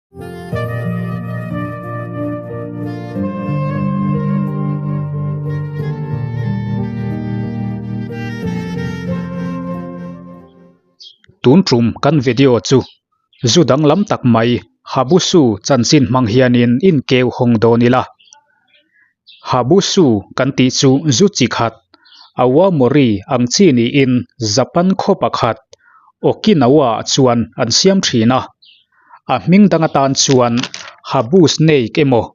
Tun tum kan video chu zu danglam tak mai Habusu chanchin hmang hianin inkeu hawng dawn ila. Habusu kan tih chu zu chi khat, Awamori ang chi niin Japan khaw pakhat Okinawa-ah chuan an siam thin a. A hming dang atan chuan Habu Snake emaw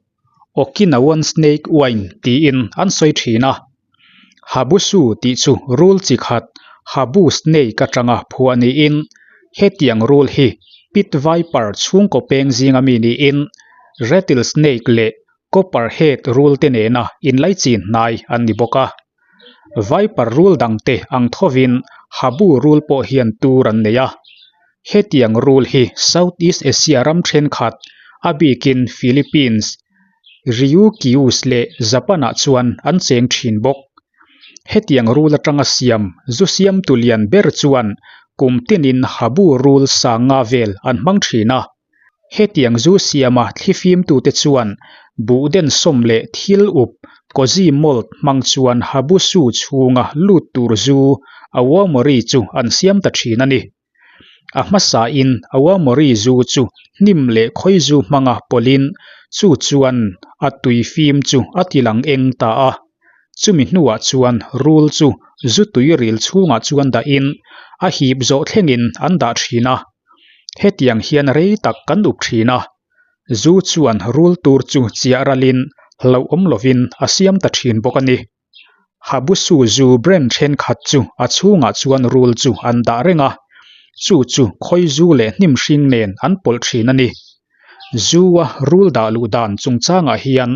Okinawan Snake Wine tiin an sawi thin a. Habusu tih chu rul chi khat Habu Snake atanga phuah niin hetiang rul hi Pit Viper chhungkaw peng zinga mi niin Rattlesnake leh Copperhead rul te nena inlaichin hnai an ni bawk a. Viper rul dangte ang thovin Habu rul pawh hian tur an nei a. Hetiang rul hi Southeast Asia ram thenkhat, a bikin Philippines, Ryukyus leh Japan-ah chuan an cheng thin bawk. Hetiang rul atanga siam zu siamtu lian ber chuan kum tinin Habu rul sanga vel an hmang thin a. Hetiang zu siama thlifimtute chuan buh densawm leh thil up Koji malt hmang chuan Habusu chhunga lut tur zu Awamori chu an siam ta thin a ni. A hmasain Awamori zu chu hnim leh khawizu hmanga pawlhin chu chuan a tui fim chu a tilang eng ta a. Chumi hnuah chuan rul chu zu tui ril chhungah chuan dahin a hip zawh thlengin an dah thin a. Hetiang hian rei tak kan up thin a, zu chuan rul tur chu chiah ralin hlauhawm lovin a siam ta thin bawk a ni. Habusu zu brand thenkhat chu a chhungah chuan rul chu an dah reng a, chu chu khawi zu leh hnim hring nen an pawlh thin a ni. Zu-a rul dah luh dan chungchangah hian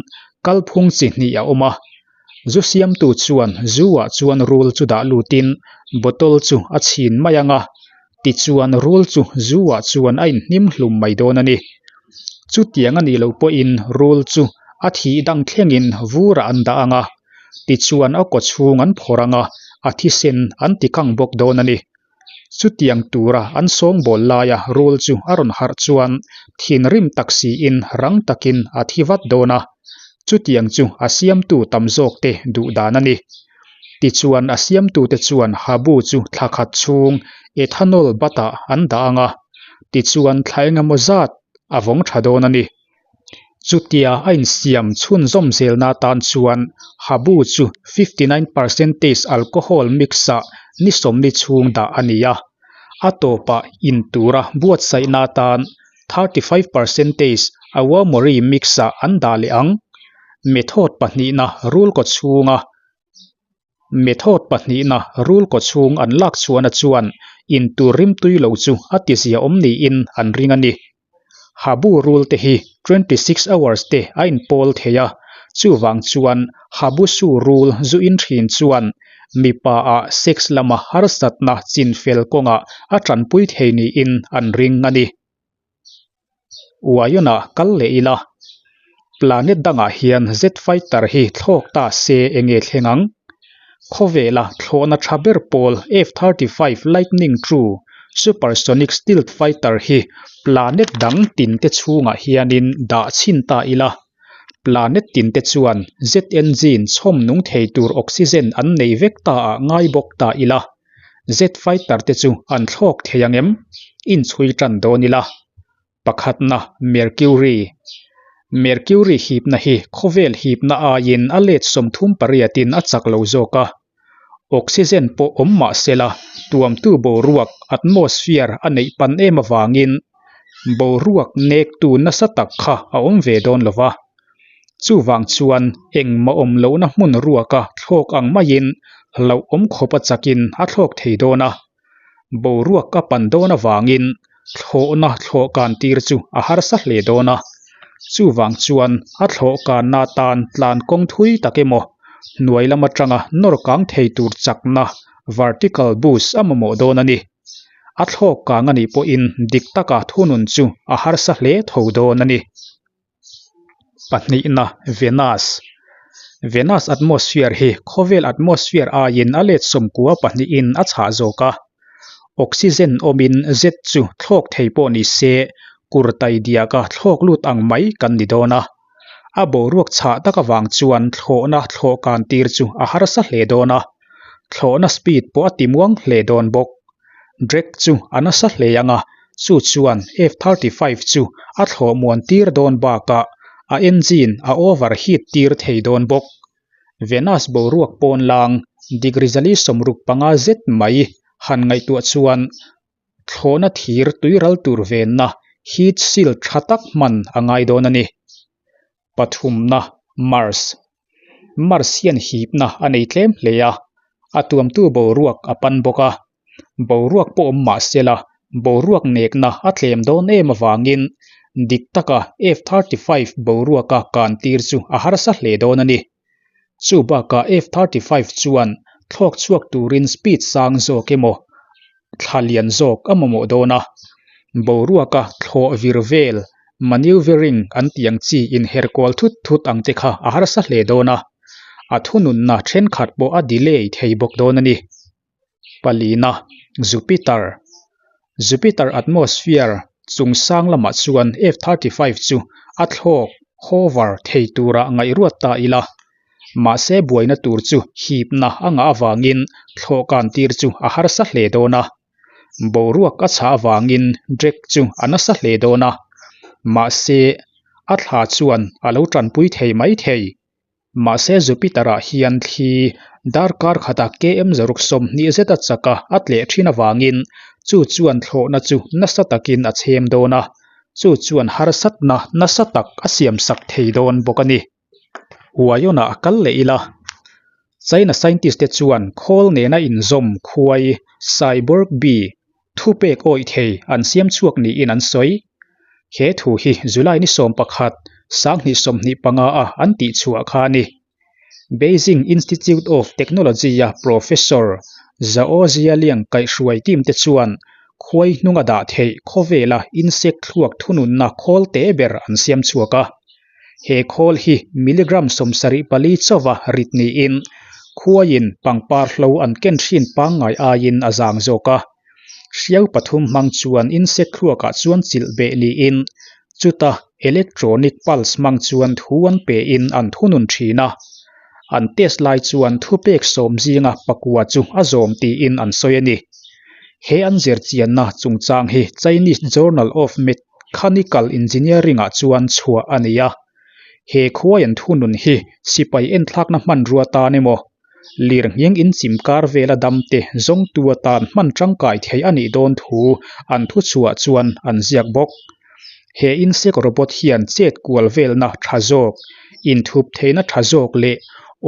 kalphung chi hnih a awm a, Zu siamtu chuan zu-ah chuan rul chu dah lutin bottle chu a chhin mai ang a, tichuan rul chu zu-ah chuan a inhnim hlum mai dawn a ni. Chutiang a nih loh pawhin rul chu a thih dang thlengin vurah an dah ang a, tichuan a kaw chhung an phawrh ang a, a thisen an ti kang bawk dawn a ni. Chutiang tura an sawngbawl laia rul chu a rawn harh chuan thinrim tak siin rang takin a thi vat dawn a, chutiang chu a siamtu tam zawkte duh dan a ni. Tichuan a siamtute chuan habu chu thla khat chhung ethanol batah an dah ang a, tichuan thla engemaw zat a vawng tha dawn a ni. Chutia a insiam chhunzawm zelna atan chuan Habu chu 59 percentage alcohol mix-ah ni sawmli chhung dah a ni a, a tawpah in tura buatsaihna atan 35 percentage awamori mix-ah an dah leh ang. Method pahnihna rul kaw chhunga Method pahnihna rul kaw chhung an lak chhuahna chuan in tur rimtui lo chu a tizia awm niin an ring a ni. Habu rul te hi 26 hours te a inpawl thei a, chuvang chuan Habusu rul zu in thin chuan mipa ah sex lama harsatna chinfel kawngah a tanpui thei niin an ring a ni. Uaiona kal leh ila, planet dangah hian jet fighter hi thlawk ta se enge thleng ang? Khawvela thlawhna tha ber pawl F-35 Lightning II supersonic stealth fighter hi planet dang tinte chhungah hianin dah chhin ta ila, planet tinte chuan jet engine chhawm nung thei tur oxygen an nei vek ta ah ngai bawk ta ila. Jet fighter te chu an thlawk thei ang em? Inchhui tan dawn ila. Pakhatna, Mercury. Mercury hipna hi khawvel hipna aiin a let 38 in a chak lo zawk a. Oxygen pawh awm mah sela, tuamtu boruak, atmosphere, a neih pan em avangin boruak nektu nasa tak kha a awm ve dawn lo va. Chuvang chuan engmah awm lohna hmun ruaka thlawk ang maiin hlauhawm khawp a chakin a thlawk thei dawn a. Boruak a pan dawn avangin thlawhna thlawhkan tir chu a harsa hle dawn a. Chuvang chuan a thlawhkanna atan tlan kawng thui tak emaw hnuai lam atanga nawr kang thei tur chakna vertical boost a mamawh dawn a ni. A thlawk kang a nih pawhin dik taka thunun chu a harsa hle tho dawn a ni. Pahnihna, Venus. Venus atmosphere hi khawvel atmosphere aiin a let 12 in a chhah zawk a. Oxygen awmin jet chu thlawk thei pawh ni se, Kurtai diaka thlawk lut ang mai kan ni dawn a. A boruak chhah tak avang chuan thlawhna thlawh kan tir chu a harsa hle dawn a, thlawhna speed pawh a ti muang hle dawn bawk. Drag chu a nasa hle ang a, chu chuan F 35 chu a thlawh muan tir dawn bakah a engine a overheat tir thei dawn bawk. Venus boruak pawn lang degree zali 65 zet mai han ngaihtuah chuan thlawhna thir tuiral tur venna heat shield tha tak hman a ngai dawn a ni. Pathumna, Mars. Mars hian hipna a nei tlem hle a, a tuamtu boruak a pan bawk a. Boruak pawh awm mah sela, boruak nekna a tlem dawn em avangin dik taka F 35 boruaka kan tir chu a harsa hle dawn a ni. Chu bakah F 35 chuan thlawk chhuak turin speed sang zawk emaw thla lian zawk a mamawh dawn a, boruaka thlawh vir vel, maneuvering, an tih ang chi inher kual thut thut ang te kha a harsa hle dawn a, a thununna thenkhat pawh a delay thei bawk dawn a ni. Palina, Jupiter. Jupiter atmosphere chung sang lamah chuan F 35 chu a thlawk, hover, thei tura ngaihruat ta ila. Mahse buaina tur chu hipna a ngah avangin thlawhkan tir chu a harsa hle dawn a. Boruak a chhah avangin drag chu a nasa hle dawn a. Mahse a thla chuan a lo tanpui thei mai thei. Mahse Jupiter-ah hian thli darkar khata km 120 zeta chaka a tleh thin avangin chu chuan thlawhna chu nasa takin a chhem dawn a, chu chuan harsatna nasa tak a siamsak thei dawn bawk a ni. Huaionah kal leh ila. China scientist te chuan khawl nena inzawm khuai Cyborg Bee thupek awih thei an siam chhuak niin an sawi. He thu hi July ni 11, 2025 a an tihchhuah kha a ni. Beijing Institute of Technology-a Professor Zhao Jialiang kaihhruai team te chuan khuai hnunga dah theih khawvela insect thluak thununna khawl te ber an siam chhuak a. He khawl hi milligram 74 chauva rit niin khuaiin pangpar hlo an ken thin pangngai aiin a zang zawk a. Hriau pathum hmang chuan insect thluakah chuan chilh beh niin chuta electronic pulse hmang chuan thu an pein an thunun thin a. An test lai chuan thupek sawm zinga pakua chu a zawm tiin an sawi a ni. He an zirchianna chungchang hi Chinese Journal of Mechanical Engineering-ah chuan chhuah a ni a. He khuai an thunun hi sipai enthlakna hmanrua tan emaw, lirnghing inchim kar vela damte zawngtu atan hman tangkai theih a nih dawn thu an thuchhuah chuan an ziak bawk. He insect robot hian chet kual velna tha zawk, inthup theihna tha zawk leh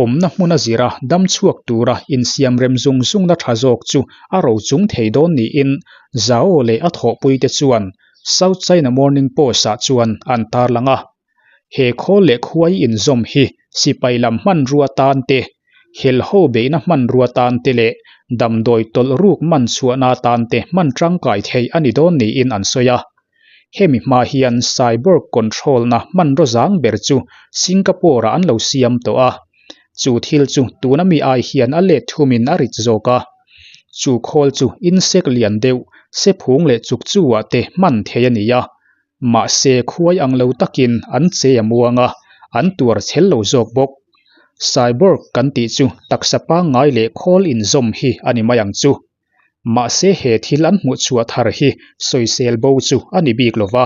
awmna hmuna zira dam chhuak tura insiam rem zung zungna tha zawk chu a rochung thei dawn niin Zhao leh a thawhpuite chuan South China Morning Post-ah chuan an tarlang a. He khawl leh khuai inzawm hi sipai lam hmanrua tan te, helho beihna hmanrua tan te leh damdawi tawlh ruk man chhuahna tan te hman tangkai theih a ni dawn niin an sawi a. Hemi hma hian cyborg control-na hmanraw zang ber chu Singapore-ah an lo siam tawh a. Chu thil chu tuna mi ai hian a let thumin a rit zawk a. Chu khawl chu insect lian deuh, sephung leh chukchu-ah te hman theih a ni a. Mahse khuai ang lo takin an che a muang a, an tuar chhel lo zawk bawk. Cyborg kan tih chu taksa pangngai leh khawl inzawm hi a ni mai ang chu. Mahse he thil an hmuh chhuah thar hi sawisel bo chu a ni bik lo va.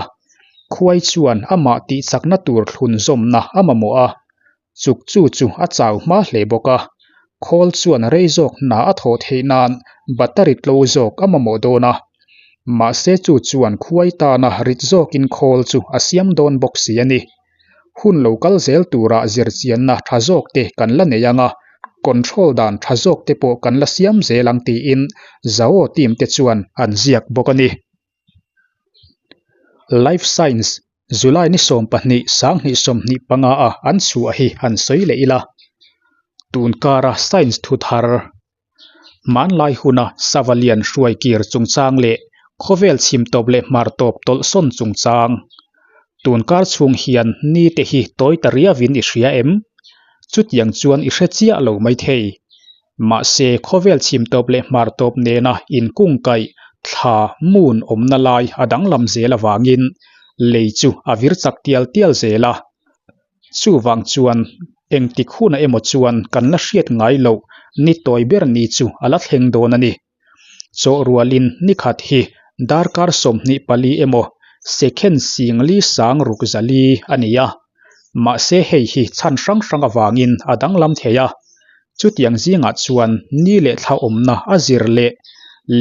Khuai chuan amah tihchakna tur thlunzawmna a mamawh a, chuk chu chu a chau hma hle bawk a. Khawl chuan rei zawk hna a thawh theih nan battery tlo zawk a mamawh dawn a. Mahse chu chuan khuai tana rit zawkin khawl chu a siam dawn bawk si a ni. Hun lo kal zel tura zirchianna tha zawk te kan la nei ang a, control dan tha zawk te pawh kan la siam zel ang tiin Zhao team te chuan an ziak bawk a ni. Life Science July ni 12 2025 a an chhuah hi han sawi leh ila. Tun kara science thu thar Hmanlai huna sava lian hruai kir chungchang leh khawvel chhim tawp leh hmar tawp tawlhsawn chungchang. Tun kar chhung hian ni te hi tawi ta riavin i hria em? Chutiang chuan i hre chiah lo maithei. Mahse khawvel chhim tawp leh hmar tawp nena inkungkaih thla, moon, awmna lai a danglam zel avangin. lei chu a vir chak tial tial zel a. Chuvang chuan engtik hunah emaw chuan kan la hriat ngai loh ni tawi ber ni chu a la thleng dawn a ni. Chawh rualin ni khat hi darkar 24 emaw second singli sang ruk zali a ni a. Mahse hei hi chhan hrang hrang avangin a danglam thei a. Chutiang zingah chuan ni leh thla awmna a zir leh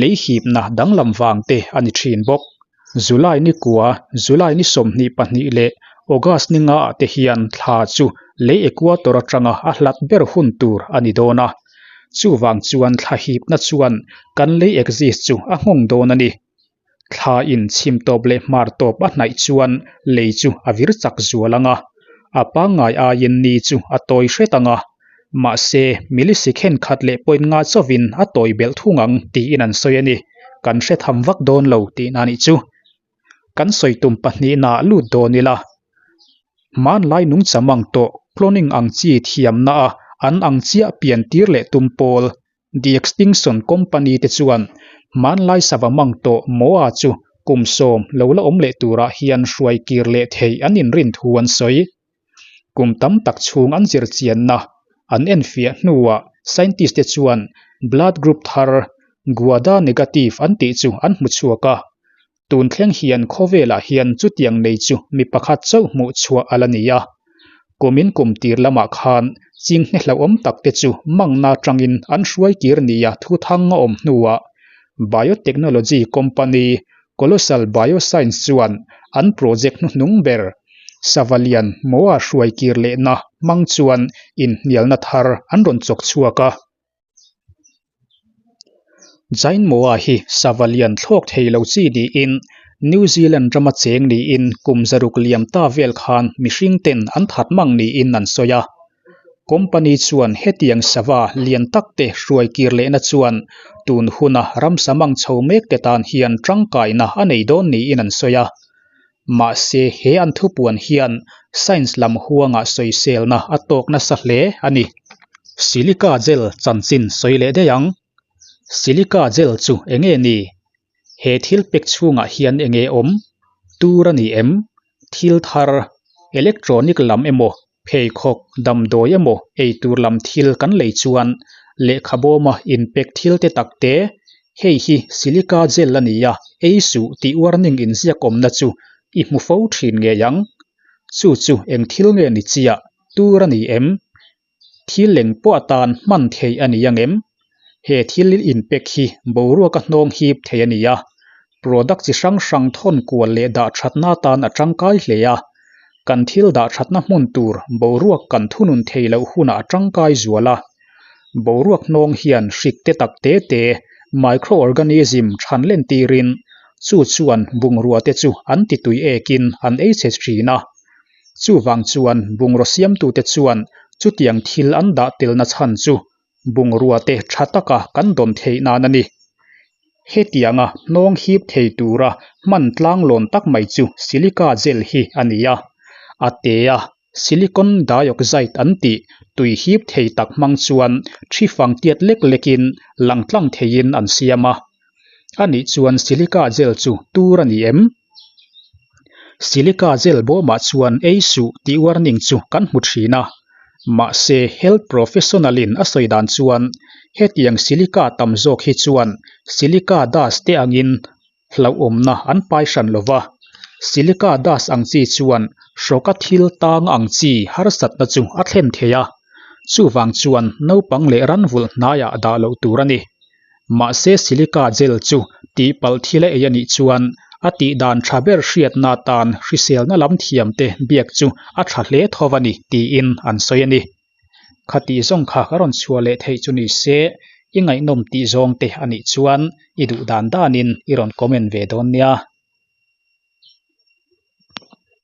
lei hipna danglam vang te a ni thin bawk. July ni kua, July ni 22 leh August ni nga ah te hian thla chu lei equator atanga a hlat ber hun tur a ni dawn a. Chuvang chuan thla hipna chuan kan lei axis chu a nghawng dawn a ni. Thla in chhim tawp leh hmar tawp a hnaih chuan lei chu a vir chak zual ang a, a pangngai aiin ni chu a tawi hret ang a, mahse millisecond khat leh point nga chauhin a tawi belh thung ang tiin an sawi a ni. Kan hre tham vak dawn lo tihna nih chu. Kan sawi tum pahnihnaah lut dawn ila. Hmanlai nungcham ang tawh cloning ang chi thiamna a an ang chiah pian tir leh tum pawl The Extinction Company te chuan hmanlai sava mang tawh Moa chu kum 10 lo la awm leh turah hian hruai kir leh theih an inrin thu an sawi. Kum tam tak chhung an zir chianna an enfiah hnuah scientist te chuan blood group thar Gwada negative an tih chu an hmu chhuak a. Tun thleng hian khawvelah hian chutiang nei chu mi pakhat chauh hmuh chhuah a la ni a. Kumin kum tir lamah khan chinghne hlauhawm tak te chu mangna atangin an hruai kir nia thu thang a awm hnuah biotechnology company Colossal Bioscience chuan an project hnuhnung ber Savalian Moa hruai kir lehna hmang chuan inhnialna thar an rawn chawk chhuak a. Giant Moa hi sava lian thlawk thei lo chi niin New Zealand rama cheng niin kum 600 liam ta vel khan mihring ten an that mang niin an sawi a. Company chuan hetiang sava lian tak te hruai kir lehna chuan tun huna ramsa mang chho mek te tan hian tangkaina a nei dawn niin an sawi a. Mahse he an thupuan hian science lam huangah sawiselna a tawk nasa hle a ni. Silica gel chanchin sawi leh daih ang. Silica gel chu enge ni? He thil pek chhungah hian enge awm? Tur a ni em? Thil thar, electronic lam emaw, pheikhawk, damdawi emaw eitur lam thil kan lei chuan lehkhabawma inpek thil te tak te, hei hi silica gel a ni a, ei suh tih warning inziak awmna chu i hmu fo thin ngei ang. Chu chu eng thil nge ni chiah? Tur a ni em? Thil leng pawh atan hman theih a ni ang em? He thil inpek hi boruaka hnawng hip thei a ni a, product chi hrang hrang thawn kual leh dah thatna atan a tangkai hle a. Kan thil dah thatna hmun tur boruak kan thunun thei loh hunah a tangkai zual a. Boruak hnawng hian hrik te tak te te, microorganism, than len tirin chu chuan bungrua te chu an ti tui ekin an ei chhe thin a. Chuvang chuan bungraw siamtute chuan chutiang thil an dah telna chhan chu bungrua te tha taka kan dawn theih nan a ni. Hetianga hnawng hip thei tura hman tlanglawn tak mai chu silica gel hi a ni a. A te a, silicon dioxide an tih tui hip thei tak hmang chuan thi fang tiat lek lekin lang tlang theiin an siam a. Anih chuan silica gel chu tur a ni em? Silica gel bawmah chuan ei suh tih warning chu kan hmu thin a. Mahse health professional in a sawi dan chuan hetiang silica tam zawk hi chuan silica dust te angin hlauhawmna an pai hran lova. Silica dust ang chi chuan hrawka thil tang ang chi harsatna chu a thlen thei a. Chuvang chuan naupang leh ranvulh hnaiah dah loh tur a ni. Mahse silica gel chu tihpalh thil a ei a nih chuan a tih dan tha ber hriatna atan hriselna lam thiam te biak chu a tha hle tho a ni tiin an sawi a ni. Khatih zawng kha ka rawn chhuah leh theih chu ni se i ngaihnawm tih zawng te a nih chuan i duh dan danin i rawn comment ve dawn nia.